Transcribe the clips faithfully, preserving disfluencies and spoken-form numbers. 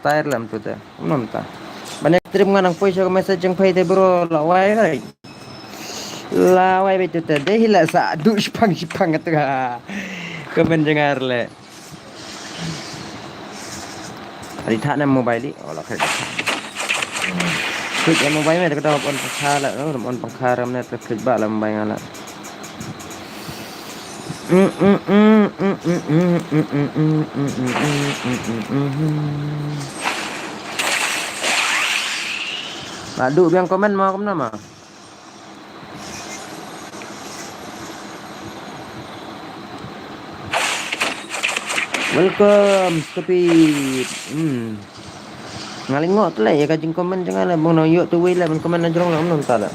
Tair lam tu te. Nom ta. Ban ïa stream nga nang poi sha ka message jong phi te bro, la wai beit. La wai beit tu te. Dei hi la sa duh shipang shipang tu ka. Comment jong nga le. Ri tha na mobile i. Oh, la khreh. Klik ïa mobile me, te ka dei on pangkha la, on pangkha ram ne, te klik ba la mobile nga la. Naduh biang comment mo kumno ma. Welcome, stupid. Hmm. Nga lyngngoh tleh ïa ka jingcomment jong nga la, bang nang ïoh tu wei la ban comment na jrong la, ym ta la.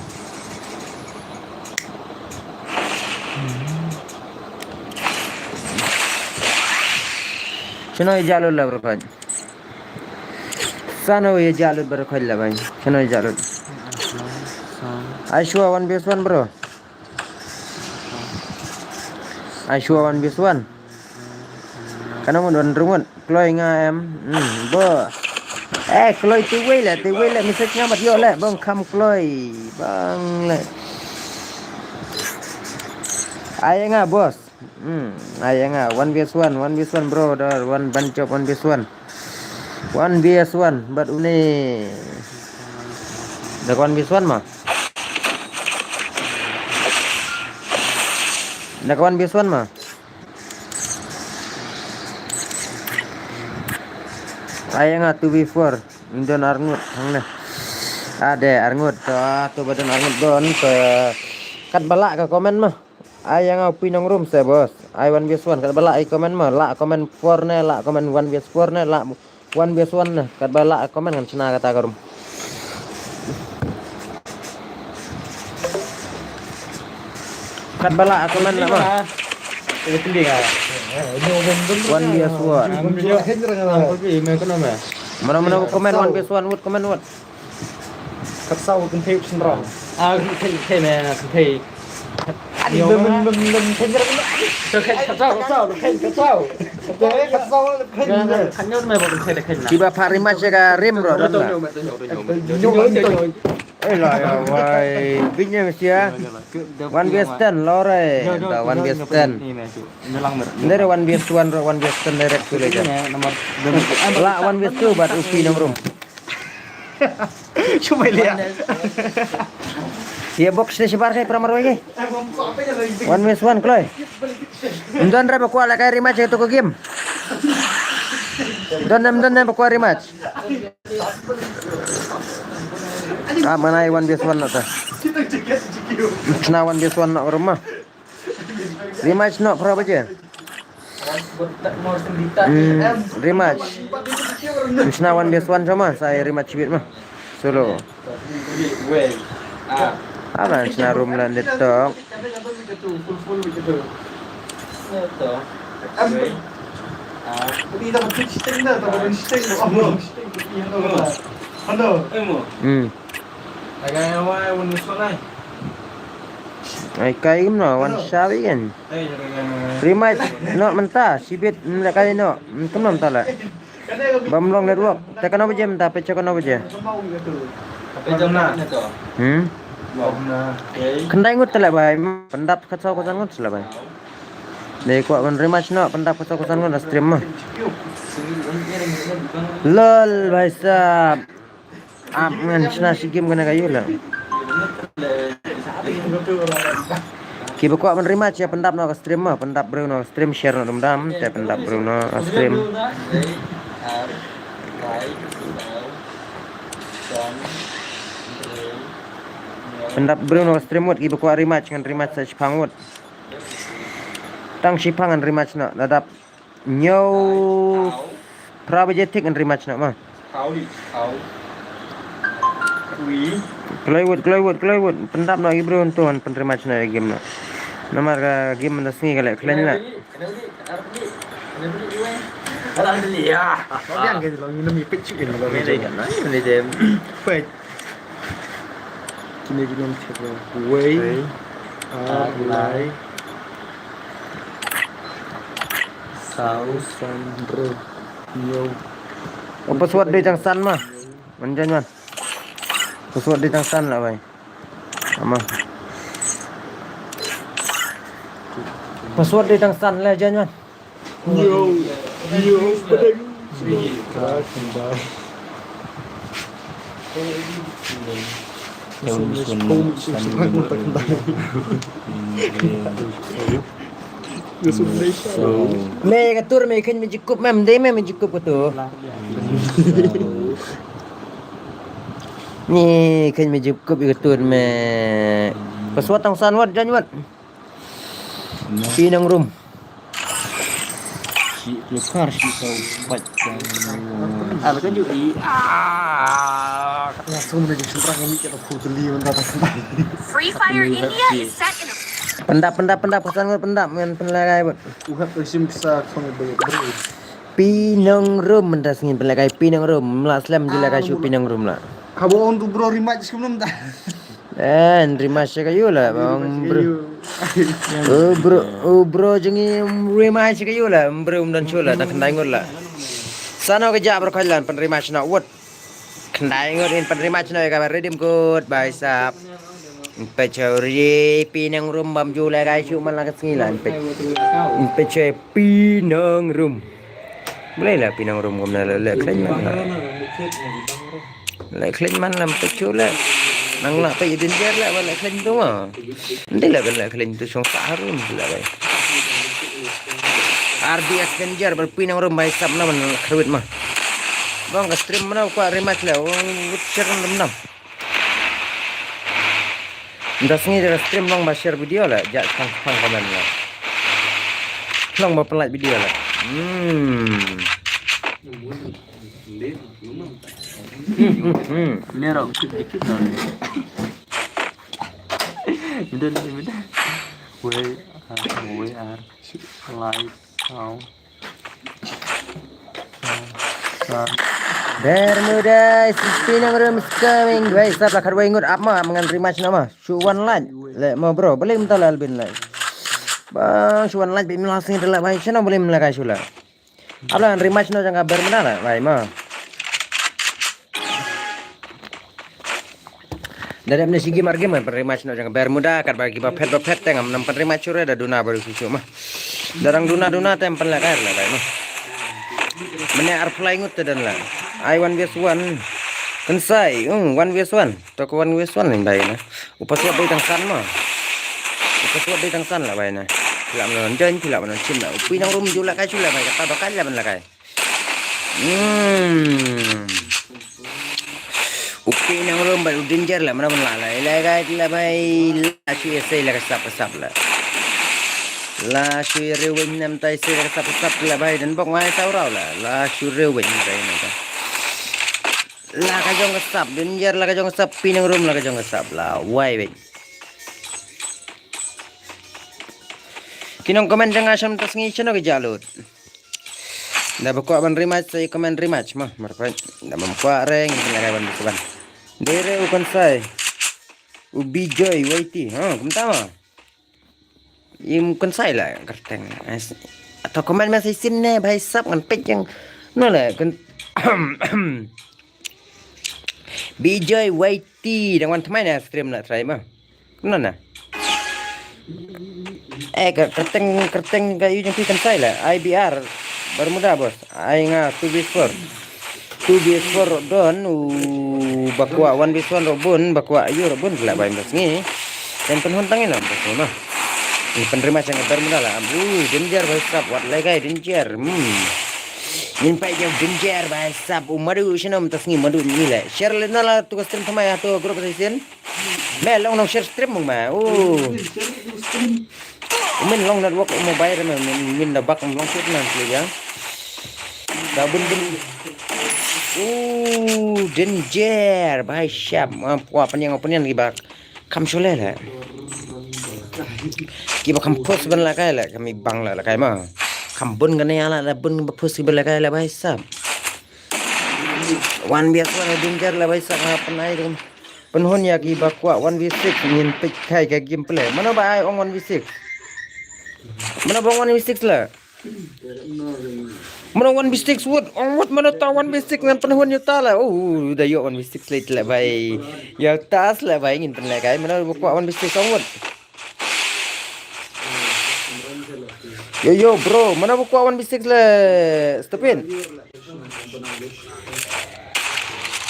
Shano ïa jalo la berkhat. Shano ïa jalo berkhat la bai. Shano ïa jalo. Aishwa one vs one bro. Aishwa one vs one. Kana ngun don rungut. Kloi nga em. Hmm, bo. Eh, kloi tu wei le, tu wei le message nga mat ïoh le. Bang kham kloi. Bang le. Ai nga boss. Hmm, ai nga one vs one, one vs one bro, da one ban jop one vs one. One vs one, but une. Da one vs one ma. Da one vs one ma. Ai nga two v four. Don arngut hangne. Ade arngut, ah, tu ba don arngut don ke kat ba lah ka comment ma. Ai nga u Pi Nongrum se boss. Ai one vs one kat ba lah i comment ma. Lah comment four ne, lah comment one vs four ne, lah one vs one ne. Kat ba lah comment kan shna kata ka room. Kat ba lah comment lah ma. One vs one. Mano mano comment one vs one, wut comment wut. Kat saw kan thei sendrong. Ah, kan thei, kan thei me, kan thei. Adi bem bem bem bem thei. Kat saw, kat saw, kat saw. Kat saw, kat saw. Kan kan me kan thei, kan thei. Kiba phari ma chega rim ro don la. Eh la ya wai. Binya sia. One vs ten lore. Da one vs ten. Ndere one vs one ro, one vs ten direct tu le ja. La one vs two but u Pi Nongrum. Cuma lihat. Ïa box ne shibar kai pramar wai kai. One vs one kloi. Ndon ra ba kwah la kai rematch tu ko game. Don nem don nem ba kwah rematch. Ah, mana ai one vs one na ta. Shna one vs one na rumah. Rematch no pra baje. Hmm, rematch. Shna one vs one sama, sa rematch bit ma. Solo. Aban shna room la nit tok. Hmm. Ai kai gim no wan shabi kan. Rematch no mynta shibit mynta kai no. Kum no mynta la. Bam long network. Te kano baje mynta, pecha kano baje. Hmm. Khyndai ngut te la bai. Pyndap khatsaw khatsan ngut te la bai. Dei kwah ban rematch no pyndap khatsaw khatsan ngut la stream ma. Lol bhai sahab. Ap ngan shna shi game kane ka yu la. Kiba kwah ban rematch ïa pyndap noh ka stream ma, pyndap briew noh ka stream, share noh dum dam te pyndap briew noh ka stream. Pyndap briew noh ka stream wut, kiba kwah rematch ngan rematch sa shipang wut. Tang shipang ngan rematch noh, la dap Ñiew phra baje thik ngan rematch noh ma. Kloi wut, kloi wut, kloi wut. Pyndap noh ki briew hynto ngan pyn rematch noh ïa game noh. Namar ka game mynta sngi ka leh khlaiñ la. Peit. Kine ki nong check wei. Ar lai. Saw. San hynriew. Ñiew. Oh, password dei tang san ma. Man jan man. Password dei tang san la bai. Ama. Password dei tang san la jan man. Yo, yo, pedeng. Me ka tur me khein me jikup mem dei me me jikup ka tur. Ni khein me jikup ka tur me. Password tang san wat jan wat. Pi nang rum. Shi klukar shi kau pat. Ala kan ju i. Ah. Langsung na di seberang kami kita putli mentah. Free Fire India is set in a Pendap pendap pendap ka san ngut pendap men penlakai bot. Uhat isim sa kong bro. Pi nang rum mentas ngin penlakai pi nang rum la slem jula ka shu pi nang rum la. Habo on tu bro rematch kum ta. Eh, rematch ka yu la bang bro. Oh bro, oh bro jeng i rematch ka yu la bro um dan shu la ta khyndai ngut la. Sano ka ja bro khailan pen rematch na wat. Khyndai ngut in pen rematch na ka redim kut bai sap. Pecho ri pi nang rum bam jula ka shu man la ka sngi la pech. Pecho pi nang rum. Mulai la pi nang rum kum na la la khlaiñ man la. La khlaiñ man lam pecho la. Nang la pe idin jar la la khlaiñ tu ma. Ndi la la khlaiñ tu song sa harum la bai. R D S Danger bal pi nang rum bai sap na man khruit ma. Bang ka stream mana kwa rematch la. Wut cher nam nam. Nda sngi da stream long ba share video la ja tang tang comment la. Long ba like video la. Hmm. Hmm. Ni rong. Minta ni minta. Wei ar wei ar. Like sound. Bermuda is pinang room is coming. Wei sap la khat wei ngut ap ma mengan rematch na ma. Shu wan laj. Le ma bro, beli mta la Alvin laj. Bang shu wan laj bi mla sing dela bai chano beli mla kai shula. Abla rematch no jang ka Bermuda la bai ma. Da dep ne sigi mar game pen rematch no jang ka Bermuda kat ba ki ba phet ba phet teng am nam pen rematch shure da duna baru susu ma. Darang duna duna tem pen la kai la bai ma. Mene ar fly ngut te dan la. Ai one vs one. Kensai, um, one vs one. To ko one vs one lain bai na. Upa suat dei tang san ma. Upa suat dei tang san la bai na. Pila mana join pila mana chin la. Upi nang rum ju la kai chu la bai kata ba kai la ban la kai. Hmm. Upi nang rum bai u danger la mana ban la la. La kai la bai la chu ese la ka sap ka sap la. La chu rewin nam tai se la ka sap ka sap la bai dan bok mai tau rau la. La chu rewin tai na ta. La ka jong ka sap, danger la ka jong ka sap, pinang rum la ka jong ka sap la, wai wai. Ki nong comment jong nga sham ta sngi shano ki jalut. Da ba kwah ban rematch sa comment rematch ma, mar pai. Da bam kwah reng, ngi la ban ban. Dere u kan sai. U Bijoy Y T, ha, kumta ma. Im kan sai la kerteng. Atau comment message sin ne bhai sap ngan pet jeng. No la kan Bijoy Y T dang wan tmai na stream la try ma. No na. Eh ka kerteng kerteng ka yu jeng pi kan sai la I B R Bermuda bos. Ai nga two B four. Two B four don u bakwa one B one robun bakwa ayu robun la bai mbas ngi. Dan penhun tangin am bos ma. Ni penerima chang Bermuda la am u danger bai sap wat legai danger. Hmm. Ngin pai jauh danger bai sap u madu shanam tas ngi madu ni la. Share le na la tu ka stream tmai ha tu group session. Me long nong share stream mong ma. Oh. Min long network mobile me min da bak long share nan kli ya. Da bun bun. Oh, danger bai shap ma pwa panyang panyang ki bak. Kam shule le. Ki bak kam post ban la kai le kami bang la la kai ma. Kam bun kane ala la bun ba post ban la kai le bai sap. One v one danger la bai sap ha panai dum. Penhun ya ki ba kwah one v six ngin peit kai ka gameplay. Mano ba ai ong one v six? Mano ba ong one v six la? Mano one v six wut, ong wut mano ta one v six ngan pynhun ïa ta la. Oh, da ïoh one v six leit la bai. Ïa ta la bai ngin pynlehkai. Mano ba kwah one v six ong wut. Yo yo bro, mano ba kwah one v six la. Stupid.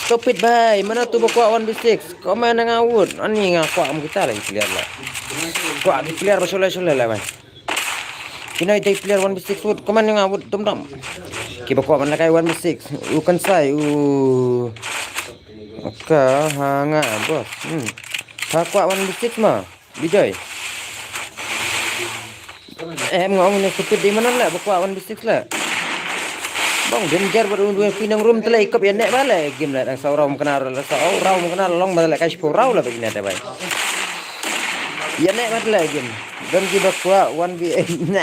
Stupid bai, mano tu ba kwah one v six. Comment nga wut, ani nga kwah am kita la clear la. Kwah clear ba shole shole la bai. Kino ite player one v six wut, comment nga wut dum dum. Kiba kwah ban lehkai one v six, u Kynsai, u ka ha nga boss. Hmm. Ha kwah one v six ma, Bijoy. Em nga ong ine stupid di manon la, ba kwah one v six la. Bang, danger bad u dua pynang room te la ikop ïa ne ba la, game la dang saw raw mkena la, saw raw mkena long ba la kai shiphew raw la ba ine te bai. Ïa ne ba la game. Don kiba kwah one v eight. Nah.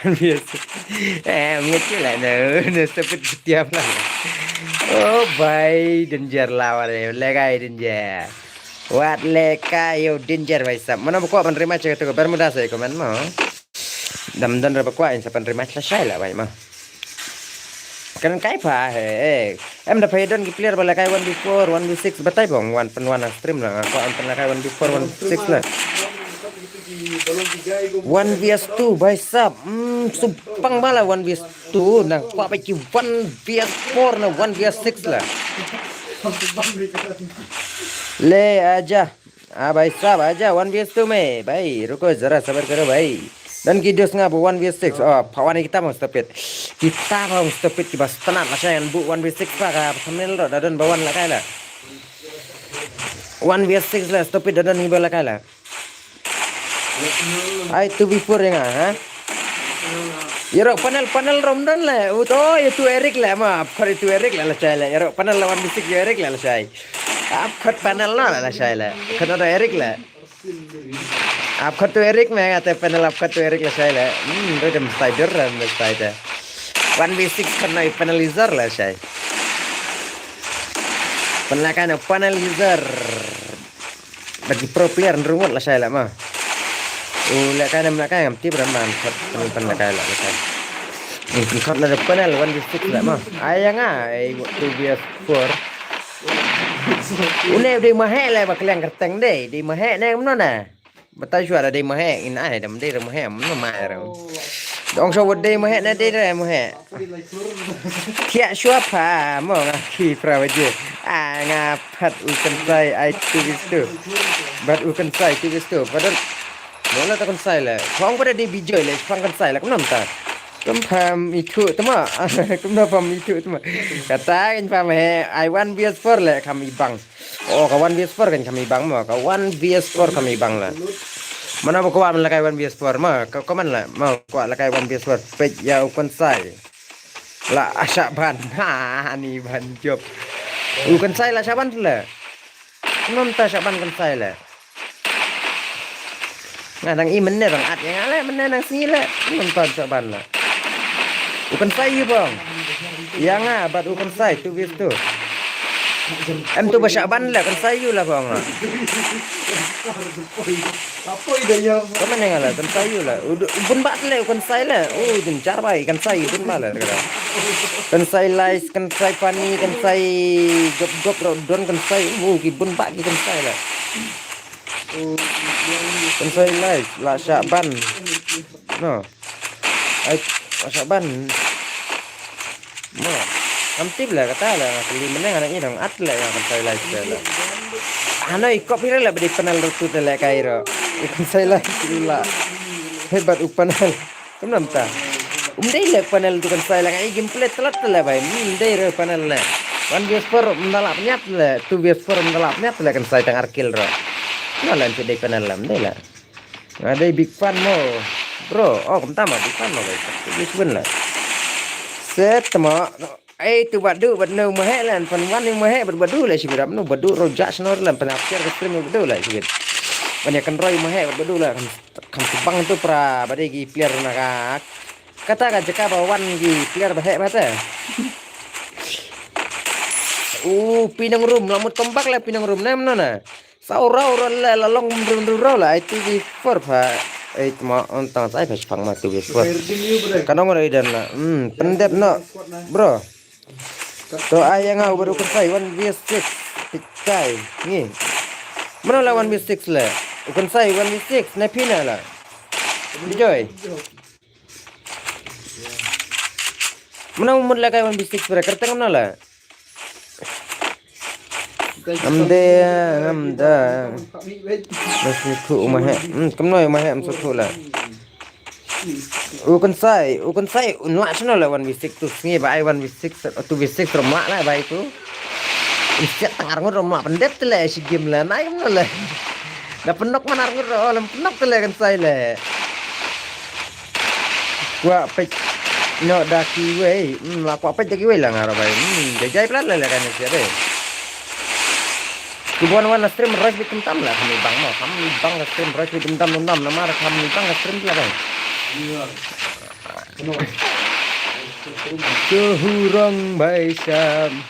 One v eight. Eh, ngecil lah no. No stupid tiap lah. Oh, bai danger lah wale. Legai danger. Wat lehkai ïa u danger bai sap. Mano ba kwah ban rematch ïa katu ka Bermuda sa comment mo. Dam don re ba kwah in sa ban rematch lashai la bai mo. Kan kai pha he. Em da pha don ki player ba lehkai one v four, one v six batai bong wan pynwan ha stream la. Kwah ban lehkai one v four, one v six la. One vs two bai sap. Hmm, sumpang ba la one vs two na kwah ba ki one vs four na one vs six la. Le aja. Ah, bai sab aja one vs two me. Bai, ruko zara sabar karo bai. Don ki dos nga ba one vs six. Oh, pha wan kita mo stupid. Kita mo stupid kiba stanat la sha ngan bu one vs six pa ka thumbnail ro da don ba wan la kai la. One vs six la stupid da don ni ba la kai la. Ai two v four ïa nga ha. Ïa ro panel panel rom don le. Ut oh ïa tu Eric le ma. Khor ïa tu Eric le la chai le. Ïa ro panel la one v six ïa Eric le la chai. Ap khot panel no la shai la. Khot no Eric la. Ap khot tu Eric me ngate panel ap khot tu Eric la shai la. Hmm, ro dem spider ram de spider. One v six khot no panelizer la shai. Panel kan panelizer. Bagi pro player nrungut la shai la ma. U la kan em la kan am tip ram man khot panel kan la shai. Hmm, khot na panel one v six la ma. Ai nga ai two v four. Une dei maheh le ba kliang kyrteng dei, dei maheh ne kumno ne. Batai shuwa da dei maheh in ai da dei maheh kumno ma ro. Dong shuwa dei maheh ne dei dei maheh. Thiah shuwa pha mo nga ki pra baje. A nga phat u Kynsai ai tu bistu. Bat u Kynsai tu bistu. Padon. Mo la ta Kynsai le. Khong pada dei Bijoy le, pang Kynsai le kumno ta. Kum pham ithuh tma. Kumno pham ithuh tma. Kata kan pham he ai one v four le kham ibang. Oh, ka one v four kan kham ibang mo. Ka one v four kham ibang la. Mano ba kwah ban lehkai one v four mo. Ka comment la mo kwah lehkai one v four. Peit ïa u Kynsai. La shah ban. Ha ni ban jop. U Kynsai la shah ban la. Kumno ta shah ban Kynsai la. Nga dang i mynne dang at ïa nga le mynne dang sngi le. Mynta sa ban la. U Kynsai ïa bong. Ïa nga bat u Kynsai tu bis tu. Em tu ba shah ban le Kynsai ïa la bong la. Apa ida ya? Kaman ïa nga la Kynsai ïa la. U bun bat le u Kynsai le. U jin jar bai Kynsai bun bat le. Kynsai lais Kynsai pani Kynsai gop gop ro don Kynsai. U ki bun bat ki Kynsai le. Kynsai lai la shah ban. No. Ai la shah ban. No. Am tip la kata la kali meneng anak idong at la yang Kynsai lai la. Ano ikop ira la bedi panel rutu te la kairo. Kynsai lai la. Hebat u panel. Kumno mynta. Um dei le panel tu Kynsai la ngai gameplay telat telat bai. Um dei re panel le. One v four um dala pnyap le. Two v four um dala pnyap le Kynsai tang arkil ro. Kumno le dei panel le um dei le. Nga dei big fan mo. Bro, oh kumta ma big fan mo bai. Big fan le. Set mo. Ai tu badu bad no mahe lan pan wan ni mahe bad badu le sibirap no badu ro jak snor lan pan apsiar ke stream badu le sibir. Ban ya kan roi mahe bad badu le kan. Kam tebang tu pra bade gi player na ka. Kata ka jaka ba wan gi player ba heh ba ta. U pinang room la mut comeback la pinang room nem no na. Saw raw raw la la long room room raw la I T V four pha. eight ma, on tang sai pes pang ma two vs four. Kan ong rai dan la. Hmm, pyndep noh, bro. To ai ïa nga u bad u Kynsai one vs six. Pynkai ngi. Mano la one vs six la? U Kynsai one vs six ne phi na la? Bijoy. Mano mut la kai one vs six bra, kyrteng mano la? Ngam dei, ngam da. Mas ni khu ma he. Hmm, kumno ma he am su khu la. U Kynsai, u Kynsai, un lah shano la one vs six tu sngi ba ai one vs six, two vs six rom lah la ba itu. Insiat tang arngut rom lah pyndep te le shi game la, nai kumno le. Da pynok man arngut rom, lam pynok te le Kynsai le. Kwah peit noh da kiwei, hmm, la kwah peit da kiwei la nga ra bai. Hmm, da jai plat le le kan siat de. Ki buan wan na stream rush bit tum tam la, kham ibang mo, kham ibang ka stream rush bit tum tam tum tam, namar kham ibang ka stream la kan. Suhurang bai sam.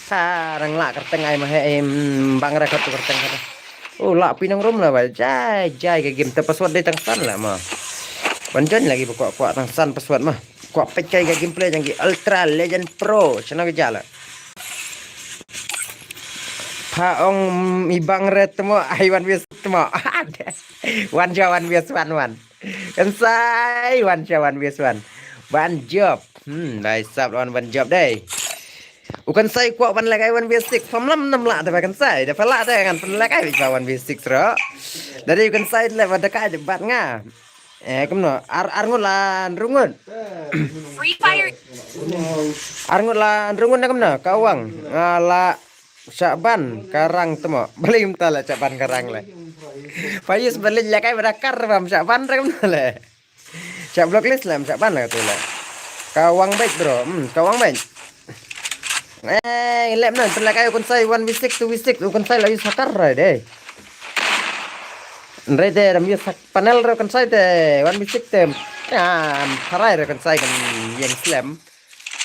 Sa rang la kyrteng ai ma he em, bang ra kyrteng kata. Oh, la pinang rum la ba. Jai, jai ka game te password dei tang san la ma. Ban join lagi ba kwah kwah tang san password ma. Kwah peit kai ka gameplay jong ki Ultra Legend Pro. Shano ka jala. Pha ong ibang ret temo, ai one vs temo. One jab one vs one one. Kan sai one jab one vs one. One job. Hmm, dai sap one one job dai. U Kynsai kwah ban lekai one vs six. Pha mlam nam la da ba Kynsai. Da pha la da ngan pynlekai ba one vs six ro. Dari u Kynsai le ba da ka bat nga. Eh, kumno? Ar, arngut la, rungut. Free Fire. Arngut la, rungut na kumno? Ka wang. Ah, la Shaban Karang temo. Balim ta la Shaban Karang le. Payus balik la kai bada kar bam Shaban re kumno le. Sha blocklist lem Shaban le tu le. Ka wang bait bro. Hmm, ka wang bait. Eh, lem na pynlekai u Kynsai one v six, two v six, u Kynsai la use hakar rai de. Rai de ram use hak panel ro Kynsai te one v six te. Am tharai ro Kynsai kan ïeng slem.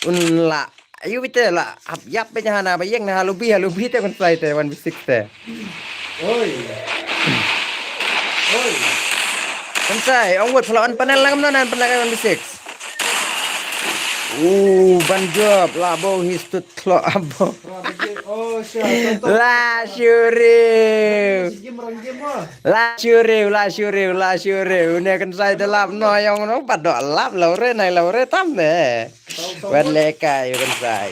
Un la ayu bite la hap yap be hana ba ïeng na halubi halubi te Kynsai te one v six te. Oi. Oi. Kynsai ong wot phala on panel lang nan pynlekai one v six. Uh, ban job la bo his tut klo abo. La shuri. La shuri, la shuri, la shuri. Une Kynsai de lap no yong no padok lap la ure nai la ure tam de. Wan lekai u Kynsai.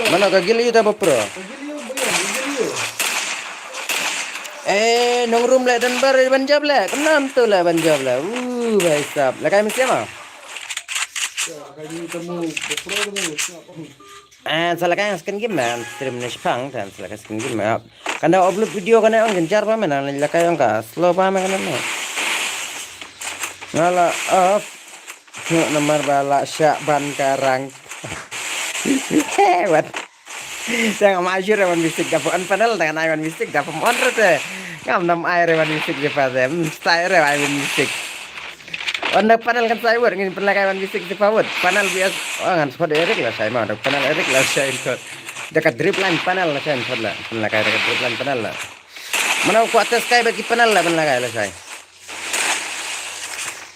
Mano ka gil yu ta ba pro. Eh, nong rum le dan bar ban job le. Kenam tu le ban job le. Uh, bhai sab. Lekai mesti ma. Eh, sa lekai ngas kan game man. Stream ni sepang dan sa lekai skin game. Kan da upload video kan ong genjar ba man lekai ong ka slow ba man kan. Ngala off. Namar ba la Shaban Karang. Wat. Tang ma jur one v six da pon panel tang ai one v six da pon on rete. Ngam nam ai re one v six je pa de. Hmm, style re ai one v six. On da panel kan sai wot ngin pynlekai one v six je pa wot. Panel bias. Oh, ngan spot Eric la sai ma da panel Eric la sai kot. Da ka drip line panel la sai kot la. Pynlekai da ka drip line panel la. Mana kwah test kai bad ki panel la pynlekai la sai.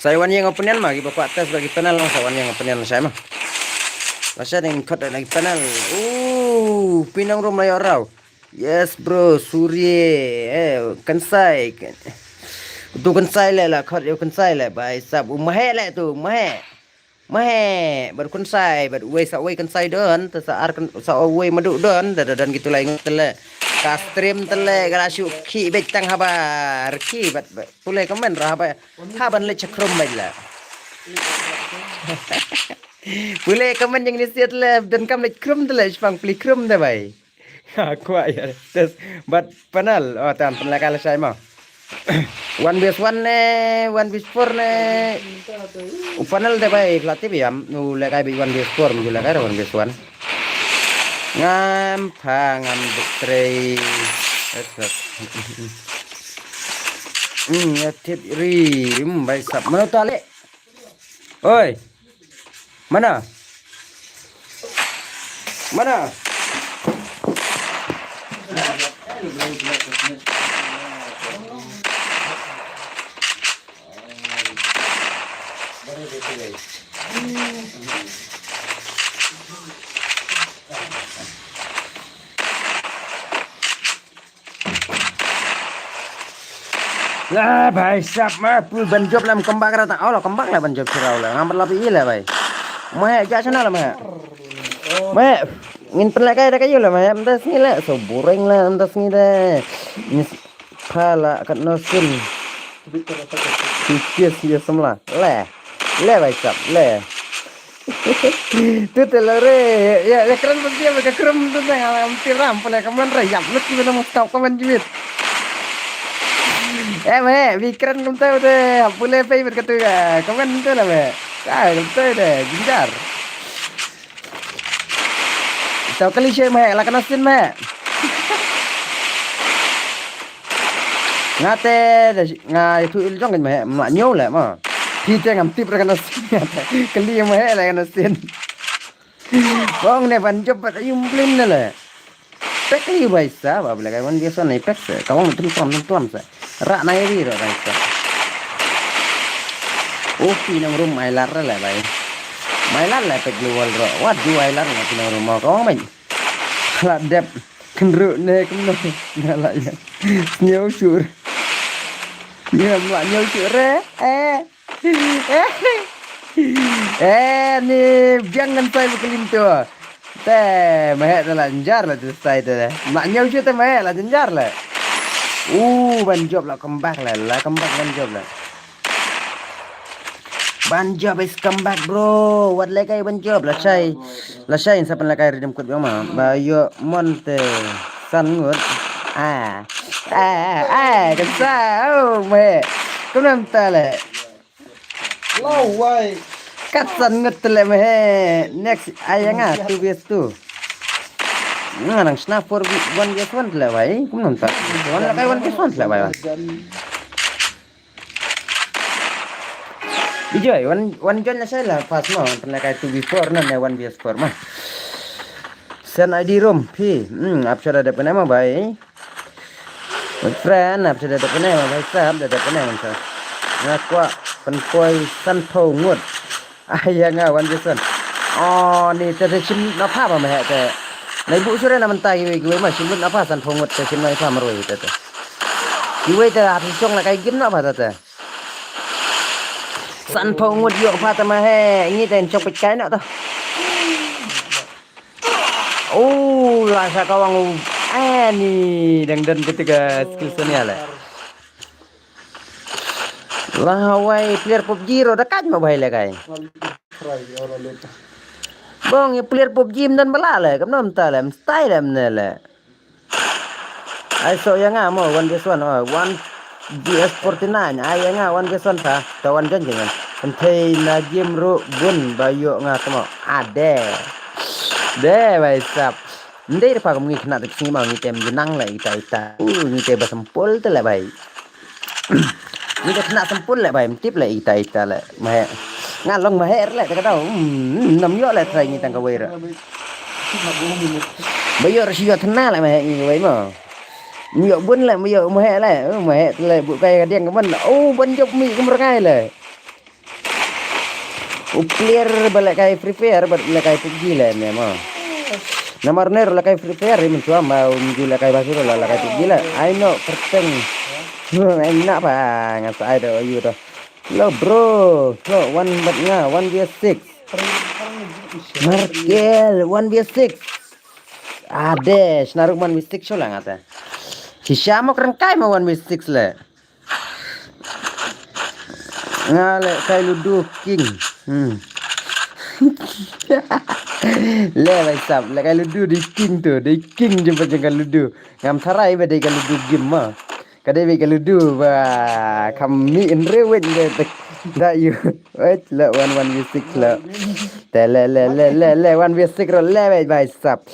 Sa wan ïeng opinion ma kiba kwah test bad ki panel, sa wan ïeng opinion sa ma. Lashai dang khot da ki panel. Uh, pinang rum la ïoh raw. Yes bro, Surye, eh, Kynsai. Tu Kynsai le la khot ïa u Kynsai le bhai sab u Mahe le tu, Mahe. Mahe, bad Kynsai, bad uwei sa uwei Kynsai don, te sa ar Kyn-, sa uwei Madu don, da da don ki tulai ngut tele. Ka stream tele, ka la shu ki bej tang haba, ki bad, bad pule comment ra haba, haban leit chakrum bej la. Pule comment jong ni siat le, don kam leit krum tele, shpang pli krum de bai. Ha, kwah ïa test bad panel. Oh, tan pynlekai lashai ma. One v one ne, one v four ne. U panel de bai pla tip ïam, u lekai bi one v four, u lekai one v one. Ngam pha ngam betray. Hmm, ya tip ri, hmm, bai sap. Mano ta le? Oi. Mana? Mana? La bhai sab ma pu ban jop lam kambak rata. Oh la kambak la ban jop sirau la. Ngam la pi la bhai. Meh ja sana la meh. Meh. Ngin pynleh kai da kayu la meh. Mdas ngi la so boring la mdas ngi da. Ngin pala kat nosin. Yes yes samla. Le. Le bhai sab le. Tu te la re ya ya kren pun dia ka krum tu te ngam ti ram pun ka man re yap lut ki bana mustau ka man jimit. Eh me bi kren kum tau te pule pe bet ka tu ka ka man tu la me. Ka kum tau te jinjar. Tau kali she me la kana sin me. Nga te nga tu il jong me ma nyu le ma. Ti te ngam tip ra kana sin. Kali me la kana sin. Bong ne ban jop bat ayum blin ne le. Pek li bai sa ba bla kai wan biasa ne pek se. Ka wang tum tuam tum tuam se. Ra na ri ro bai sa. Oh pinang rum mai lar le bai. Mai lar le pek lu wal ro. Wat du ai lar na pinang rum ka wang bai. La dep kendru ne kemno. Ngala ya. Nyau sur. Nyau ma nyau sur re. Eh. Eh ni biang ngan tai ba kelim tu. Te meh te la jenjar la tu sai te. Mak nyau chu te meh la jenjar la. Uh ban jop la kembak la la kembak ban jop la. Ban jop is kembak bro. Wat le kai ban jop la sai. La sai sa pen la kai ridim kut biang ma. Ba yo mon te san ngut. Ah. Ah ah ah kan sa. Oh meh. Kumnam ta le. Lawai. Kat san ngut tle me he. Next ayanga two vs two. Nga nang sna four one vs one tle wai. Kum nang ta. One la kai one vs one tle wai. Bijoy one one jon na sai la pas no. Tle kai two vs four na ne one vs four ma. Sen I D room phi. Hmm, ap sha da dep ne ma bai. Friend ap sha da dep ne ma bai sa ap da dep ne ma sa. Nga kwah pynpoi sanphew ngut. Ai ya nga wan Jason. Oh ni te te shim na pha ba ma he te. Nai bu sure na mynta kiwi kiwi ma shim na pha sanphew ngut te shim na pha marwei te te. Kiwi te ap shong la kai gim na pha te te. Sanphew ngut yo pha te ma he ngi te chok pit kai na to. Oh la sa kawang u. Eh ni dang dan ketika skill sonia le. La wai player pop zero da kaj ma bai le kai. Bong ye player pop gym dan bala le kam nom ta le mstai le mne le. Ai so ya nga mo one vs one oh one vs forty nine ai ya nga one vs one ta ta one jon jeng. Kan thei na gym ru bun ba yo nga tamo ade. De bai sap. Ndei da pa kum ngi khna da sngi ma ngi tem jinang la ita ita. U ngi te ba sempul te la bai. Ngi te khna sempul la bai mtip la ita ita la. Mahe. Nga long mahe la ta ka dau. Nam yo la trai ngi tang ka wei ra. Ba yo ra shi yo thna la mahe ngi wei ma. Yo bun la yo mahe la. Mahe la bu kai ka diang ka man. Oh ban jop mi kum rangai la. U player ba lehkai Free Fire bad lehkai PUBG leh ne mo. Namar ne ruh lehkai Free Fire ri mynta ma um ju lehkai ba suru la lehkai PUBG leh. Ai no perteng. Ai na ba ngan sa ai da yu to. Lo bro, lo one bad nga one v six. Markel one v six. Ade, sna ruh one v six shu la ngata. Shisha mo kren kai mo one v six leh. Nga lehkai ludu king. Hmm. Le bai sap lehkai ludu di king tu, di king jumpa jengka ludu. Ngam tharai ba dei ka ludu game ma. Ka dei ba ka ludu ba kam mi in re wet de da yu. Wet le one one v six le. Te le le le le le one v six ro le bai bai sap.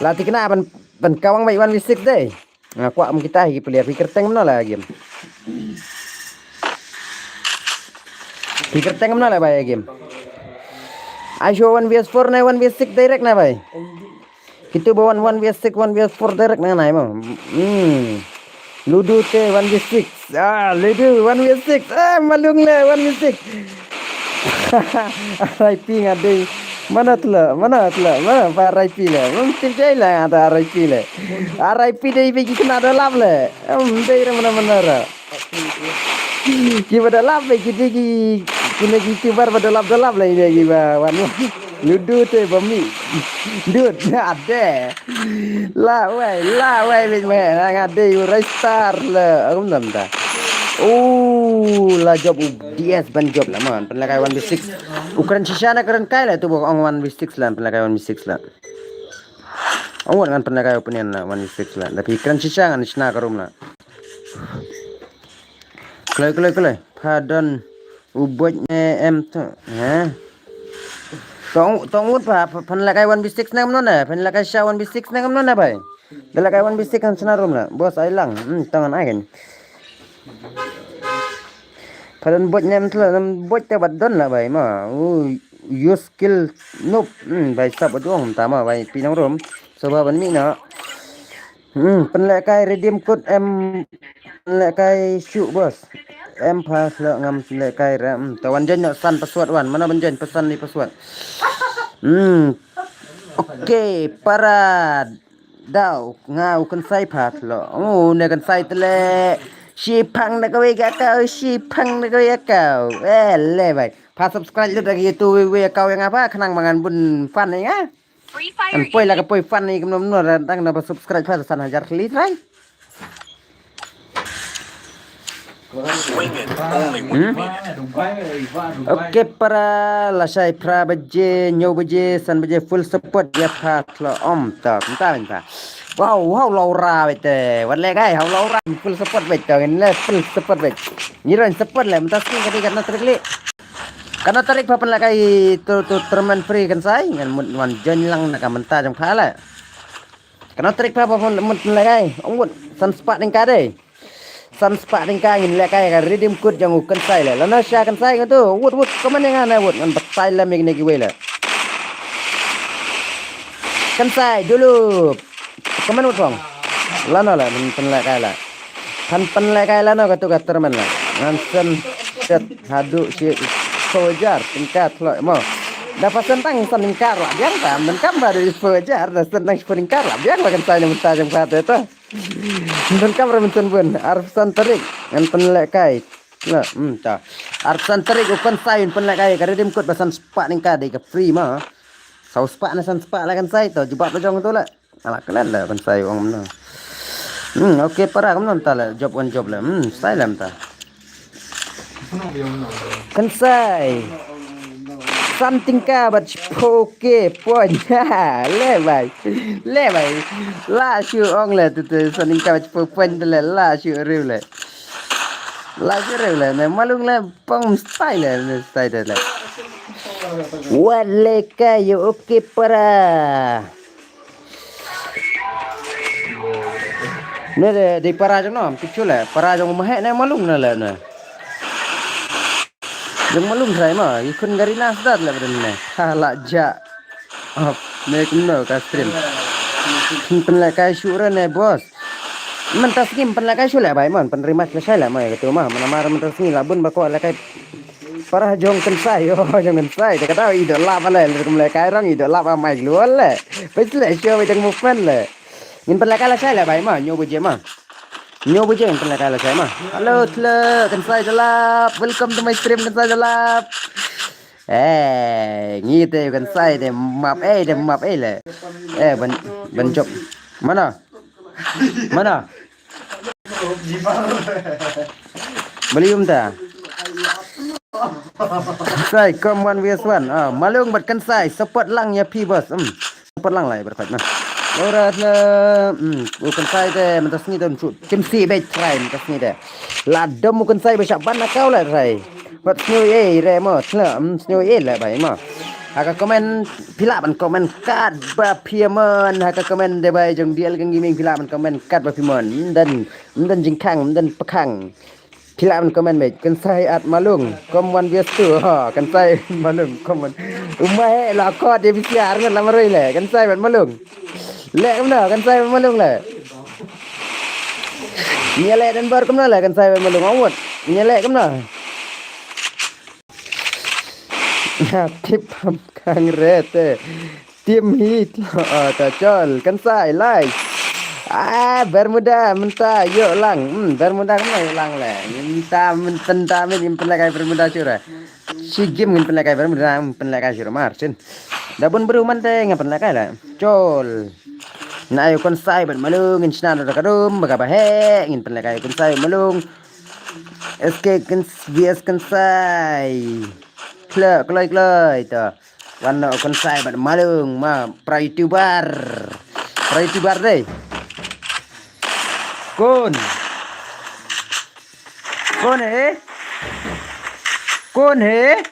La tikna ban ban kawang bai one v six dei. Nga kwah kum kita hi ki player phi kyrteng mno la game. Phi kyrteng mno la bai game. Ai shu one v four ne one v six direct na bai. Kitu ba one one v six one v four direct na nai mo. Hmm. Ludu te one v six. Ah, ludu one v six. Ah, malung le one v six. R I P nga dei. Mana tla, mana tla, mana ba R I P le. Mem tin dei la ada R I P le. R I P dei bagi kena da lap le. Em dei ra mana mana ra. Ki ba da lap bagi dei ki, kena ki tibar ba da lap da lap le, dei ki ba wan. Ludu te ba mi. Dut ade. La wai, la wai bit me. Nga dei u Raistar le. Aku mendam ta. Oh, la job u D S ban job la man. Pynlehkai one v six. U kren shisha na kren kai la tu bok ong one v six la. Pynlehkai one v six la. Ong wat ngan pynlehkai opinion la one v six la. Tapi kren shisha ngan shna ka room la. Kloi, kloi, kloi. Pardon. U boj ne em tu. Ha? Tong, tong ut pa, pa, pynlehkai one v six ne em non ne. Pynlehkai sha one v six ne em non ne bai. Pynlehkai one v six kan sna room la. Boss ai lang. Hmm, tong an ai kan. Pardon boj ne em tu la. Em boj te bat don la bai ma. U use skill noob. Hmm, bai sap adong ta ma bai pinang room. Soba ban mi na. Hmm, pynlehkai redeem code em pynlehkai shuh boss. Em pha slo ngam pynlehkai ra. Hmm, ta wan join no san password wan. Mana ban join pesan ni password. Hmm. Okay, para dau nga u Kynsai pha slo. Oh, ne Kynsai tele. Shi phang na kawei ka kau, shi phang na kawei ka kau. Eh, le bai. Pha subscribe lut agi tu wei wei ka kau yang apa khnang mangan bun fan ni nga. An poi la ka poi fan ni kumno kumno dang na ba subscribe pha san hajar kali trai. Hmm? Okay para lashai phra baje, hynñiew baje, san baje full support ïa pha tlo om ta kumta mynta. Wow, wow Laura bete. Wat le kai, wow Laura full support bet ka ngin le full support bet. Ngi ron support le mynta skin ka dei ka na trik le. Kano tarik pha pynlehkai tu tu tournament free Kynsai ngan mut wan join lang na ka mynta jong pha la. Kano tarik pha pha pyn mut pynlehkai ong mut san spah tyngka dei. San spah tyngka ngin lehkai ka redeem code jong u Kynsai le. Lano sha Kynsai ngan tu wut wut comment ïa nga na wut ngan batai la mik ne kiwei la. Kynsai dulu. Comment wut phong. Lano la pyn pynlehkai la. Phan pynlehkai lano katu ka tournament la. Ngan send set haduh shi phew hajar tyngka thlok mo. Da pha send tang san tyngka la biang ta, men kam ba da phew hajar, da send tang shi phew tyngka la biang la Kynsai ne mynta jong pha te to. Men kam ra men send bun, arphew san tarik ngan pynlehkai. La, hmm, ta. Arphew san tarik u Kynsai un pynlehkai ka redeem code ba san spah tyngka dei ka free mo. Saw spah ne san spah la Kynsai to, jubab la jong tu la. Ala klet la Kynsai ong kumno. Hmm, okay para kumno mynta la job on job la. Hmm, sai la mynta. Kynsai. San tyngka bad shiphew ke point. Le bai. Le bai. La shu ong le tu tu san tyngka bad shiphew point le la shu riu le. La shu riu le ne malung le pong stai le ne stai de le. Wat le ka yo okay para. Ne de, de para jong no, pichu le, para jong mah ne malung na le ne. Jong malung trai ma, i khun gari na sdat le bren ne. Ha la ja. Ap, ne kumno ka stream. Pynlehkai shu re ne boss. Mynta sngi pynlehkai shu le bai mon, pynrimat le shai le mai katu ma, mana mar mynta sngi la bun ba ko lehkai. Para jong Kynsai, oh jong Kynsai, te ka dau i do lap ale, le kum lehkai rong i do lap amai glua le. Pais le show i dang movement le. Ngin pynlehkai lashai le bai ma, hynñiew baje ma. Hynñiew baje ngin pynlehkai lashai ma. Hello, tla, Kynsai da lap. Welcome to my stream, Kynsai da lap. Eh, ngi te Kynsai te map eh, te map eh le. Eh, ban, ban jop. Mana? Mana? Bali um ta. Kynsai, come one versus one. Ah, Malung bad Kynsai, support lang ïa phi boss. Hmm. Support lang lai berkat na. Ora na, hmm, u Kynsai te mynta sngi te un shu. Kim si bej trai mynta sngi te. La dom u Kynsai ba shah ban na kau la trai. Wat sngew ei re mo, tla, hmm, sngew ei la bai mo. Ha ka comment phi lah ban comment kat ba phi mon, ha ka comment de bai jong D L Gang Gaming phi lah ban comment kat ba phi mon. Mden, mden jingkhang, mden pakhang. Phi lah ban comment bej, Kynsai at Malung, kom one versus two. Ha, Kynsai Malung, kom one. Umai he la kot de bisiar ngan la maroi le, Kynsai bad Malung. Le kumno, Kynsai bad Malung le. Nia le dan bar kumno le, Kynsai bad Malung. Awut. Nia le kumno. Nga tip ham kang re te. Tim hi to, oh, to chol kan sai lai. Ah, Bermuda mynta ïoh lang. Hmm, Bermuda kan ïoh lang le. Mynta mynta mynta min pynlehkai Bermuda shuh re. Shi game ngin pynlehkai Bermuda, hmm, pynlehkai shuh mar sin. Da bun bru man te nga pynlehkai le. Chol. Na ayu kan sai ban malung ngin shna da ka dum ba ka ba he ngin pynlehkai kan sai malung. S K kan V S kan sai. Kle kloi kloi to. Wan no kan sai bad malung ma pra YouTuber. Pra YouTuber dei. Kun. Kun he. Kun he.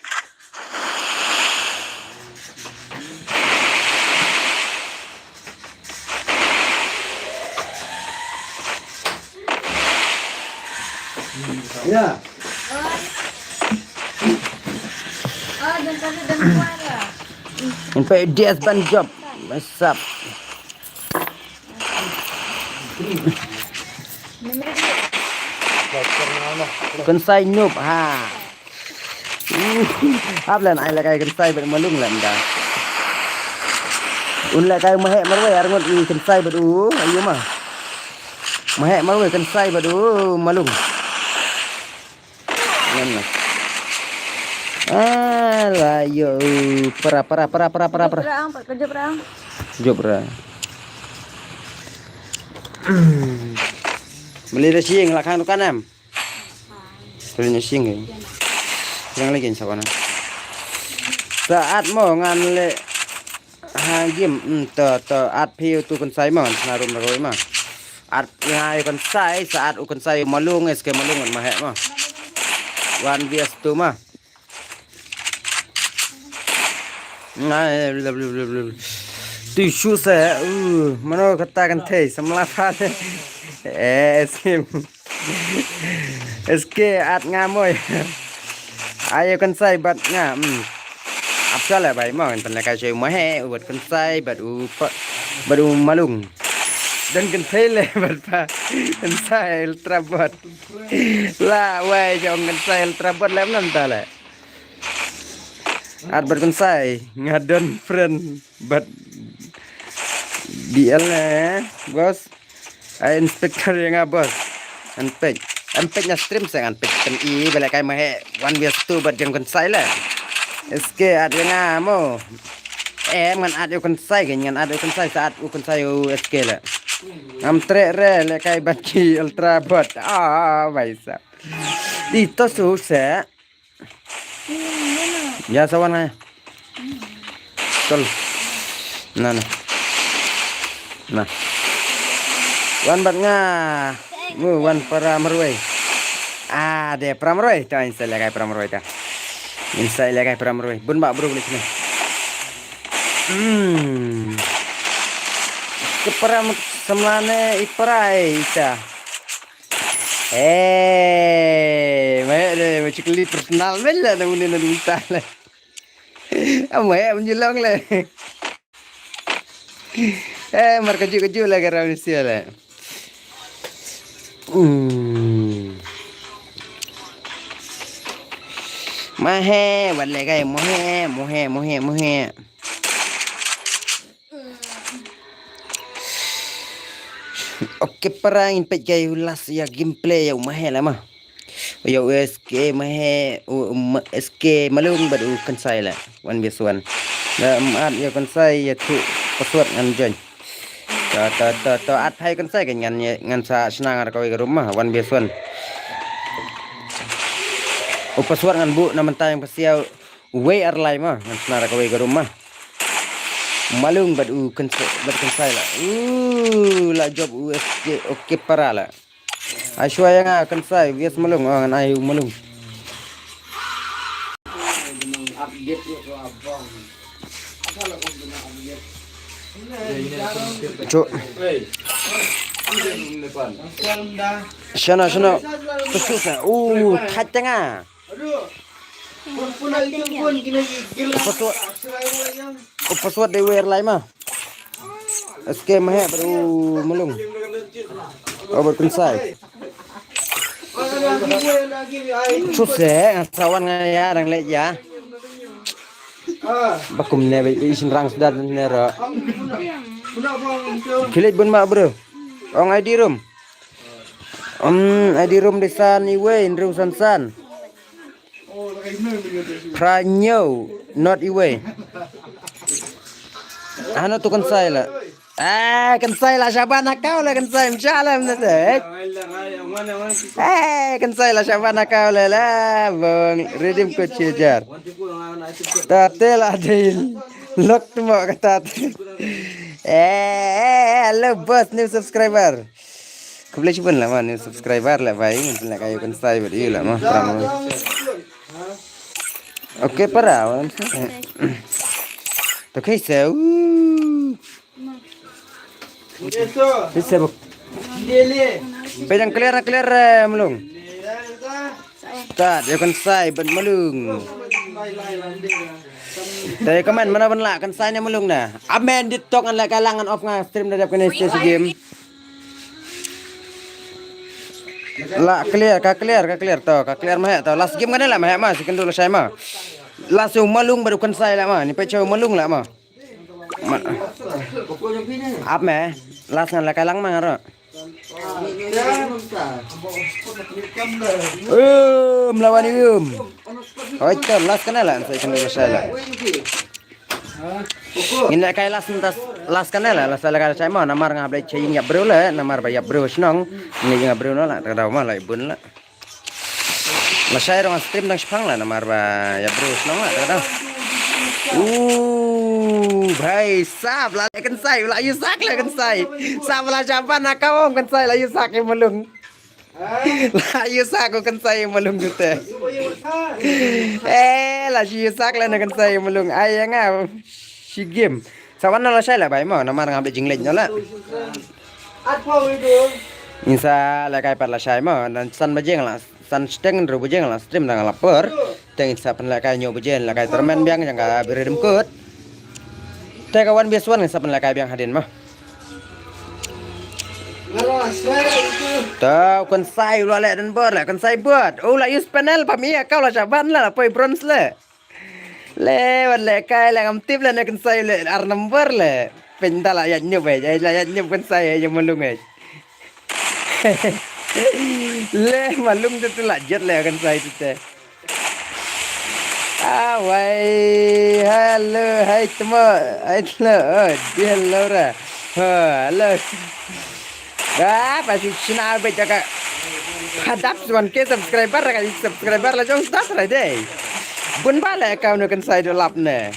Ya. Sampai dia ban job. Masap. Kan sai nyup ha. Ap len ai lehkai kan sai bad malung len da. Un lehkai mahek marwei ar ngut i kan sai bad u ayu ma. Mahek marwei kan sai bad u malung. Ngan na. Ala yo para para para para para para. Jop ra. Beli da sing la khang dukan em. Beli da sing. Yang lagi sawana. Saat mo ngan le ha game to to at phi tu kan sai mo na rum roi ma. At ngai kan sai saat u kan sai malung es ke malung ma he ma. One vs two ma. Ngai bla bla bla bla. Tu shu se u mano kata kan thei samla pha. Eh es ke es ke at nga moi. Ayo kan sai bat nga. Hmm. Ap shala bai mo kan pynlehkai sha u mahe u bat kan sai bat u pa bat u malung. Dan kan thei le bat pa kan sai ultra bot. La wai jong kan sai ultra bot le nam ta le. At bat kan sai nga don friend bat B L ne bos. Ai inspector yang nga bos. An pek an pek na stream seng an pek kan i bela kai mahe one vs two bat jong kan sai le. S K at yang nga mo. Em ngan at yo kan sai ke ngan at yo kan sai saat u kan sai u S K le. Ngam trek re le kai bat ki ultra bot. Ah bai sa. Di to su se. Ya sawan nga. Tol. Na na. Na. Wan bat nga. Mu wan para marwei. Ah de para marwei ta insai lekai para marwei ta. Insai lekai para marwei. Bun bak bro boleh sini. Hmm. Ke para samlane ipara ita. Eh, mai de macam kali personal men lah dah muni nak minta lah. Amai menjelong lah. Eh, mar kaju-kaju lah kara Malaysia lah. Hmm. Mahe, balik kai, mohe, mohe, mohe, mohe. Okay para ngin peit kai u last ya gameplay ya u mahe la ma. Ya u S K mahe u S K malung bad u kansai la one vs one. La mat ya kansai ya tu password ngan join. Ta ta ta ta at hai kansai kan ngan ngan sa senang ar kawai ka rumah one vs one. U password ngan bu na mentang pasiau. Wei ar lai ma ngan snar kawei ka rumah. Malung bad u kansai bad kansai la. U la job u S K okay para la. Ai shwa ya nga kansai bias malung oh ngan ai u malung. Cuk. Shana shana. Khusus ah. Uh, that tanga. Password. Password de wer lai ma. S K mahe baru mulung. Oh, berkensai. Susah, sawan ngaya dang lek ya. Ba kumne ba i shin rang sdat ne ra. Kilit bun ma bro. Ong I D room. Um, I D room de san iwei, hynriew san san. Pranyo, not iwei. Hano tu kan sai la. Ah, kan sai la shaban akau la kan sai, inshallah, mna te. Eh, kan sai la shaban akau la la. Bong, redeem code shi hajar. Ta te la dei. Lok tu mo kata te. Eh, eh, eh, hello boss, new subscriber. Khublei shibun la ma, new subscriber la bai. Ngan la kayu kan sai bad yu la ma. Pram. Okay, para. To kai se. Sisebuk. Pejang clear, clear, eh, Malung. Tad, yu kan sai bad Malung. Dei comment mana ban la kan sai ne Malung na. Amen, dit tok ngan la ka lang ngan off nga stream da dep kane stage game. La clear, ka clear, ka clear to, ka clear ma he to. Last game kane la ma he ma, second la sai ma. Last u Malung bad u kan sai la ma, ni pecha u Malung la ma. Ma-, ap me, last ngan la ka lang ma ngaro. Eh, mlawan ium. Oi, to, last kane la, sa ikan dulu saya la. Ngin la kai last ntas, last kane la, last la kai chai ma, namar nga blai chai yap bro la, namar ba yap bro shnong, ni yap bro no la, ta daw ma la ibun la. Lashai rong stream dang shipang la namar ba yap bro shnong la, ta daw. Uh, bhai sab la kan sai, la yu sak la kan sai. Sab la jaban na kawong kan sai, la yu sak i Malung. La yu sak kan sai i Malung jute. Eh, la yu sak la na kan sai i Malung. Ai nga shi game. Sa wan na lashai la bai mo, namar nga blai jinglej no la. Insa la kai pat lashai mo, dan san baje la, san steng ru baje la stream dang la por. Teng insa pen la kai nyo baje la kai termen biang jang ka beri dem kut. Te ka wan bias wan insa pen la kai biang hadin mo. Tau kan sai la le dan bor la kan sai bot. Oh la use panel pa mi kau la shaban la poi bronze le. Le, wat le kai le ngam tip le ne kan sai le ar number le. Pinta la yat nyup eh, la yat nyup kan sai eh, ya Malung eh. Le, Malung tu tu la jet le kan sai tu te. Ah, wai, hello, hai temo, hai temo, oh, di hello ra. Oh, hello. Ba, pasi china be jaka. Hadap one K subscriber, ka subscriber la jong stas ra dei. Bun ba le kau nu kan sai do lap ne.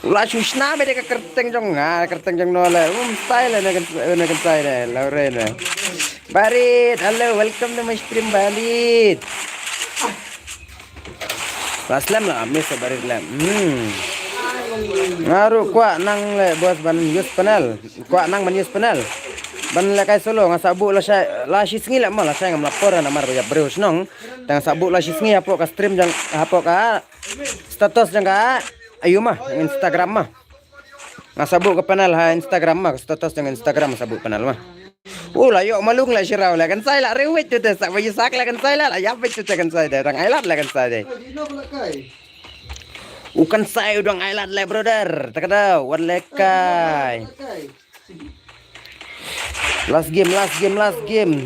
La shu china be de ka kerteng jong nga, kerteng jong no le. Um, sai le ne kan, ne kan sai le, la re ne. Barit, hello, welcome to my stream, Barit. La slem la, miss Barit le. Hmm. Nga ruh kwah nang le bos ban use panel. Kwah nang ban use panel. Ban le kai solo nga sa buh la shai, la shi sngi le mo la shai ngam la por namar ba yap briew shnong. Tang sa buh la shi sngi hapoh ka stream jong, hapoh ka status jong ka ayu ma, Instagram ma. Nga sa buh ka panel ha Instagram ma, ka status jong Instagram nga sa buh panel ma. U la ïoh Malung la shiraw la kan sai la rewit tu te sa ba ïa sak la kan sai la la ïap bit tu te kan sai de dang ai lad la kan sai de. U kan sai u dang ai lad la brother. Ta ka daw wat le kai. Last game, last game, last game.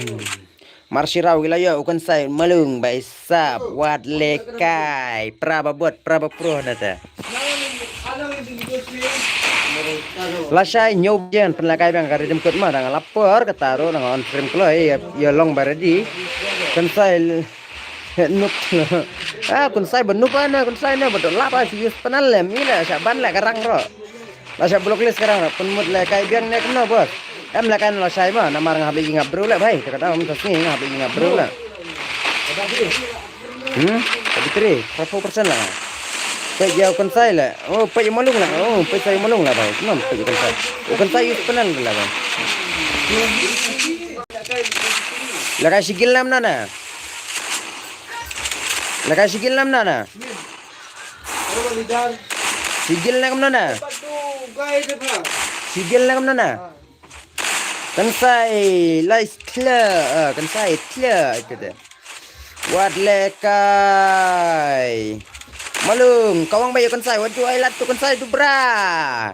Mar shiraw ki la ïoh u kan sai Malung bai sap wat le kai. Pra ba bot, pra ba pro na te. Lashai ñiew baje pynlehkai biang ka Redeem Code ma, dang la por kata ruh dang on stream kloi, ïa, ïa long ba ready. Kan sai l-, he, noob. Ah, kan sai ba noob ne, kan sai ne ba dot lap ah, shi use panel lem, ila sha ban leh ka rang ruh. La sha blocklist ka rang ruh, pynmut lehkai biang ne kumno bot. Em lehkai ne lashai ma, namar nga hap leit ïa nga bru leh bhai, te kata um ta sngi nga hap leit ïa nga bru leh. Hmm? Tapi three, berapa persen lah? Peit ïa u kan sai leh. Oh, peit ïa Malung lah. Oh, peit sai Malung lah bhai. Kumno peit ïa u kan sai. U kan sai use panel lah bhai. Lehkai shi gil nam na na. Lehkai shi gil nam na na. Shi gil nam na na. Shi gil nam na na. Kan sai lai tla, ah, kan sai tla ita de. Wat lehkai. Malung, ka wang beit ïa u Kynsai, wat ju ai lad tu Kynsai tu bra.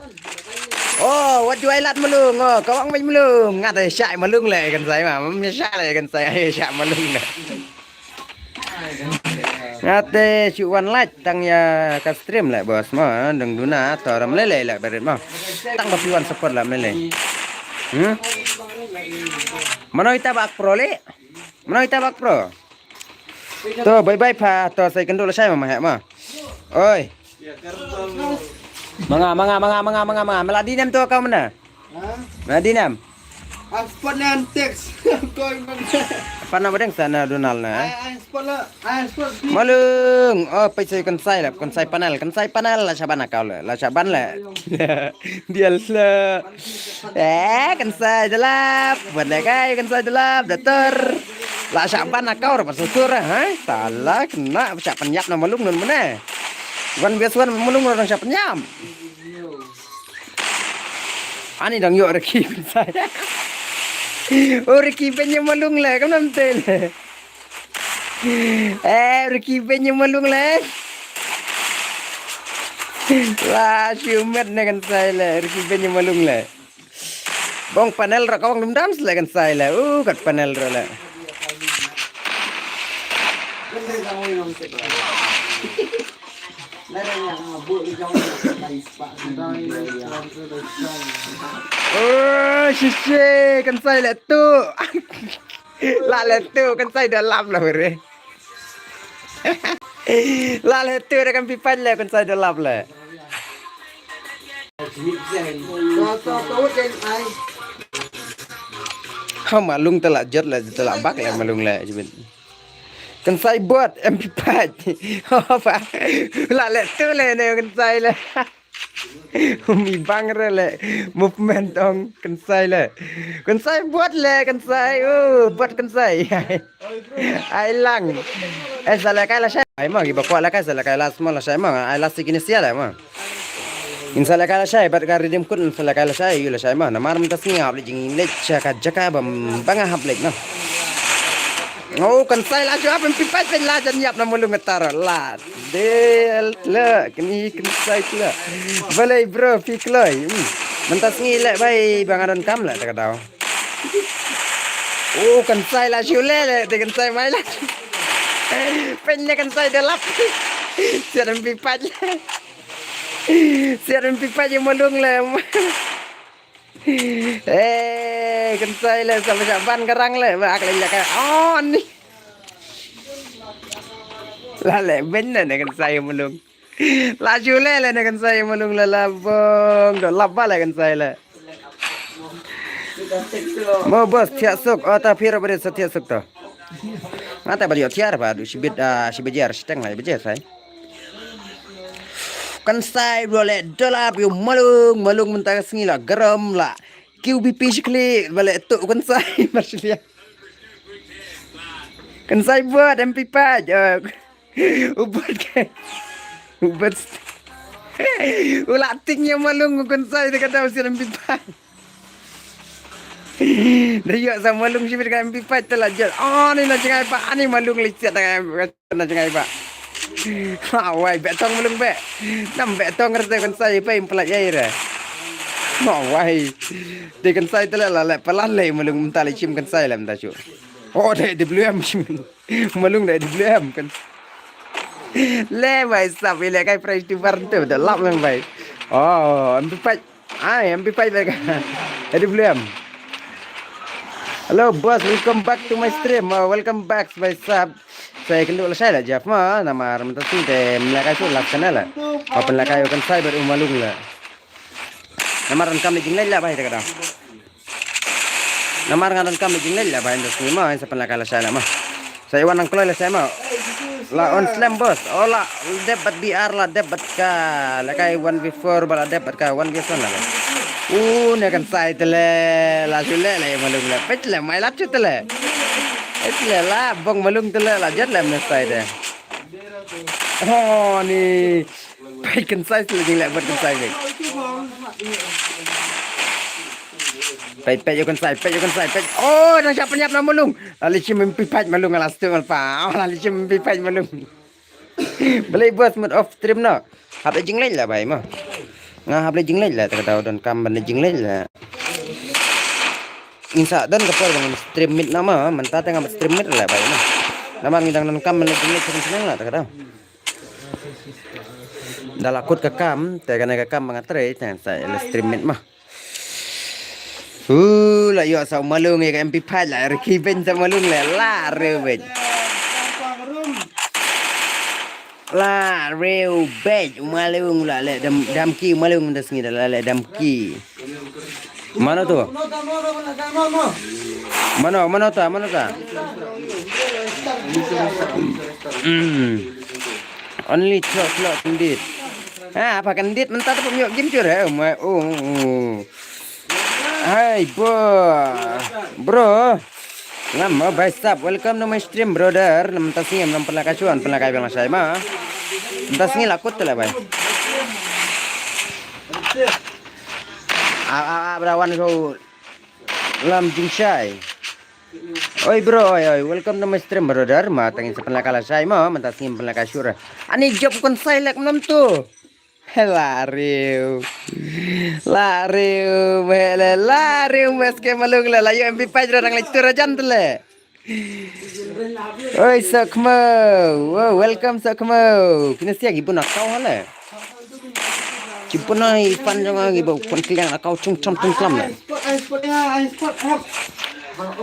Oh, wat ju ai lad Malung, oh, ka wang beit Malung. Nga te shah Malung leh Kynsai ma, mam shah leh Kynsai, ai shah Malung leh. Nga te shu wan like tang ïa ka stream leh boss ma, dang duna to ram leh leh leh barit ma. Tang ba phi wan support leh leh. Hmm? Mano ita bak pro leh? Mano ita bak pro? To bye bye pha, to sa ïakynduh lashai ma, ma heh ma. Oi. Ma nga, ma nga, ma nga, ma nga, ma nga, ma nga. Me la dih ne em to ka mynta? Ha? Me la dih ne em? Ang spot ne ang text. Koi bang. Pan na ba deng sa na Donald na. Ang spot la, ang spot di. Malung. Oh, peit sa Kynsai la, Kynsai panel, Kynsai panel la shah ban account la, la shah ban la. Dial la. Eh, Kynsai da lap. Buat leh kai Kynsai da lap, dator. La shah ban account ba susur, ha? Tala kena shah pynïap na Malung nun mynne. Wan bias wan Malung dang shah pynïap. Ani dang ïoh reki Kynsai. Oh, reki beiñ ïa Malung leh, kam nam te leh. Eh, reki beiñ ïa Malung leh. La shu met ne Kynsai leh, reki beiñ ïa Malung leh. Bong panel ra ka wang dum dam leh Kynsai leh. Uh, kat panel ra leh. Oh, shishe, Kynsai leh tu. La leh tu, Kynsai da lap la were. La leh tu da kan pipan leh, Kynsai da lap leh. Ha Malung te la jot leh, te la bak leh Malung leh, jibin. Kynsai bot, M P five. Haba. La leh tu leh ne Kynsai leh. Mi bang re leh. Movement ong Kynsai leh. Kynsai bot leh, Kynsai. Oh, bot Kynsai. Ai lang. Eh, sa leh kai lashai. Ai ma, kiba kwah leh kai sa leh kai last ma lashai ma. Ai last kine sia leh ma. Ngin sa leh kai lashai, bad ka Redeem Code ngin sa leh kai lashai, ïa lashai ma. Namar mynta sngi nga hap leit jingïaleit sha ka jaka ba, ba nga hap leit na. Oh, Kynsai la shu hap M P five peit la jan ïap na Malung nga tar la. Del tle, kini Kynsai tle. Balei bro, phi kloi. Hmm. Mynta sngi leh bai ba nga donkam leh ta ka daw. Oh, Kynsai la shu leh leh, te Kynsai mai la. Peit ne Kynsai da lap. Siat M P five leh. Siat M P five ïa Malung leh. Eh, Kynsai leh, sa ba shah ban ka rang leh, ba ak leh ïa ka. Oh, ni. La leh beiñ ne Kynsai ïa Malung. La shu leh leh ne Kynsai ïa Malung leh la bong. Da lap ba leh Kynsai leh. Mo boss thiah suk. Oh, ta phi ruh ba dei sa thiah suk to. Nga te ba ïoh thiah ba du shibit, ah, shibit jar shiteng la ba jar sai. Kynsai bro leh da lap ïa u Malung, Malung mynta ka sngi la garam la. Q B P shikli ba leh tu Kynsai ba shikli. Kynsai bot M P five. Oh. U bot ke. U bot. U la ting ïa Malung u Kynsai te ka daw siat M P five. Da ïoh sa Malung shibit ka M P five te la jot. Oh, ni na jngai ba, ani Malung leh siat da ka na jngai ba. Ha wai, beh tong Malung beh. Nam beh tong re te Kynsai pa im plat ai re. Ha wai. Te Kynsai te la la, la, pala leh Malung mynta leh shim Kynsai leh mynta shu. Oh, te W M shim. Malung da W M kan. Leh bai sap ile kai price tu bar tu da lap leh bai. Oh, M P five. Ai, M P five bai ka. W M. Hello boss, welcome back to my stream. Oh, welcome back bai sap. Sa ïakynduh lashai la Jeff ma, namar mynta sngi te mlak ai su last channel la. Open la kai open cyber u Malung la. Namar ngan kam leh jingleh la bai te ka dang. Namar nga donkam leh jingleh la ba, in da sngi ma, in sa pynlehkai lashai la ma. Sa ïa wan nang kloi lashai ma. La on slem boss. Oh la dep bad B R la dep bad ka. Lehkai one v four ba la dep bad ka one v one la. Uh, ne Kynsai te leh la shu leh la ïa Malung la. Peit leh mai la shu te leh. Peit leh la bong Malung te leh la jot leh ne Kynsai te. Oh ni. Peit Kynsai shu jingleh bad Kynsai peit. Peit, peit ïa u Kynsai, peit ïa u Kynsai, peit. Oh, nang shah pynïap na Malung. La leit shim MP five Malung la stuk ngan pa. Oh, la leit shim MP five Malung. Balei bos mut off stream noh? Hap leit jingleit la bai mo. Nga hap leit jingleit la, te ka daw donkam ban leit jingleit la. Ngin sa don ka por ban stream miet noh mo, mynta te ngam stream miet la bai mo. Namar ngi dang donkam ban leit jingleit shnong shnong la, te ka daw. Da la kut ka kam, te kane ka kam ba nga trei, te ngan sa leit stream miet mo. Uh, la ïoh sa u Malung ïa ka M P five la, riki beiñ sa u Malung la, la riew beiñ. La riew beiñ u Malung la leh dam, dam ki u Malung mynta sngi da la leh dam ki. Mano tu? Mano, mano ta, mano ta? Hmm. Only clock, clock indeed. Ha, apa kan dit mynta tu pun yok game cur, eh, my, oh, oh, oh. Hai, bro. Bro. Ngam mo bai sap, welcome to my stream, brother. Mynta sngi ngam pynlait ka shuh, pynlait ka biang lashai ma. Mynta sngi la kut tu la bai. A, a, a, bra wan ko lam jingshai. Oi bro, oi, oi, welcome to my stream, brother. Ma tang ngin sa pynlait ka lashai ma, mynta sngi pynlait ka shuh. Ani job kon sai lek mynta tu. La riew. La riew, meh le, la riew, meh ske Malung le, la ïoh M P five ruh dang leit tur hajan te le. Oi, Sokmo. Wow, welcome, Sokmo. Kine sia ki bun account ha le. Ki bun ai fan jong ki bun, bun kiliang account chung cham chung klam le.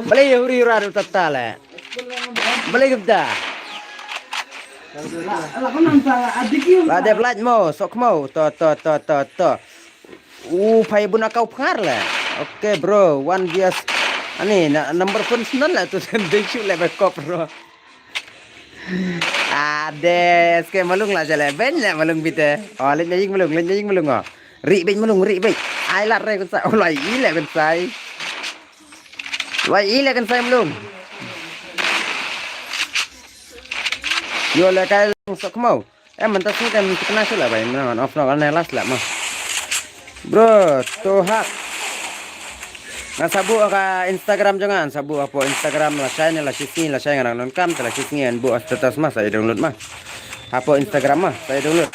Balei ïa huri hura ruh tata le. Balei kibda. La dep lait mo, Sokmo. To, to, to, to, to. U phai bun account pyngar le. Okay, bro, one V S. Ani, na, number phone snan le tu, dei shu le ba kop, bro. Ade, ske Malung la jale, beiñ le Malung bite. Oh, leit na ïing Malung, leit na ïing Malung, oh. Ri beiñ Malung, ri beiñ. Ai lat re kun sai, oh, lai i le kun sai. Lai i le kun sai Malung. Ïoh le kai Sokmo. Eh, mynta sngi kan tikna shu la bai, mynta ngan off noh, kan last la ma. Bro, to hap. Ngan sa buh ka Instagram jong nga, ngan sa buh hapoh Instagram lashai ne la shisngi, lashai ngan nang donkam, te la shisngi ngan buh status ma, sa ïa download ma. Hapoh Instagram ma, sa ïa download.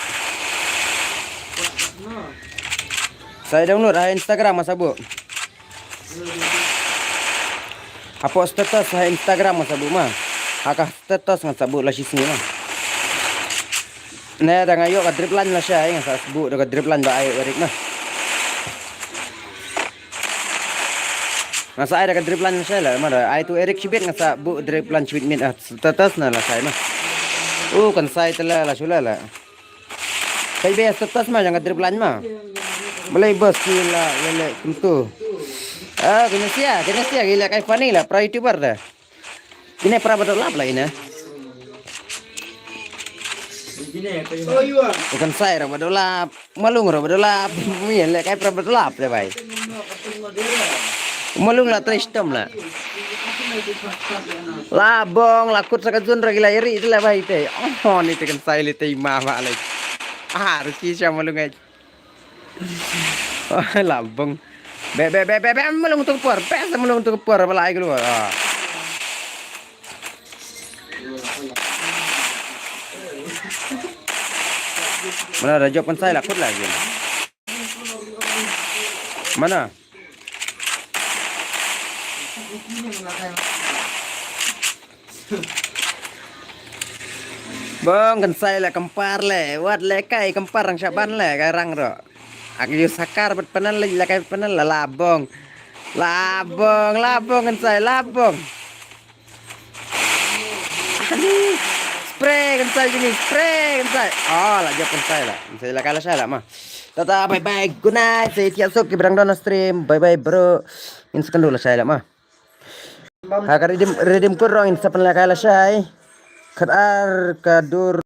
Sa ïa download ha Instagram ma sa buh. Hapoh status ha Instagram ngan sa buh ma. Ha ka status ngan sa buh la shisngi ma. Ne da nga ïoh ka drip line lashai ngan sa buh da ka drip line ba ai u Eric ma. Ngan sa ai da ka drip line lashai la ma da ai tu Eric shibit ngan sa buh drip line shibit miet ha status na lashai ma. U kan sai te la la shu la la. Kai be status ma jong ka drip line ma. Balei bos ki la ïaleh kumtu. Ah, kine sia, kine sia ki leh kai funny la para YouTuber da. Kine para ba doh lap la kine. U kan sai ruh ba doh lap, Malung ruh ba doh lap. Mi leh kai para ba doh lap da bai. Malung la trei shitom la. La bong la kut sa ka zone ra ki la ïa ri te la bai te. Oh, ni te kan sai li te ma ba le. Ah, ruki sha Malung ai. Oh, la bong. Be be be be be Malung tu por. Be sa Malung tu por ba la ai keluar. Ah. Mana da job kan sai la kut lagi. Mana? Bong kan sai la kempar le, wat le kai kempar rang shaban le kai rang ro. Ak yu sakar bet panel le la kai panel la labong. Labong, labong kan sai labong. Ani, spray kan sai jini, spray kan sai. Oh, la jop kan sai la. Kan sai la kala sai la ma. Tata, bye bye, good night. Saya tiap sok ki berang dona stream. Bye bye bro. In second la sai la ma. Ha ka redeem redeem code rong in sa pen la kala sai. Kat ar ka dur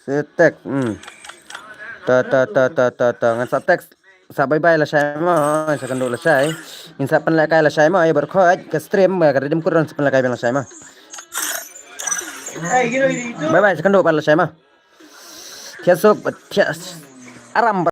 setek. Hmm. Ta ta ta ta ta ta ngan sa text. Sa bye bye la shai mo, sa kynduh la shai. Ngin sa pynlehkai la shai mo, ïa barkhot ka stream, ka redeem code sa pynlehkai biang la shai mo. Bye bye, sa kynduh pat la shai mo. Thiah suk, thiah aram.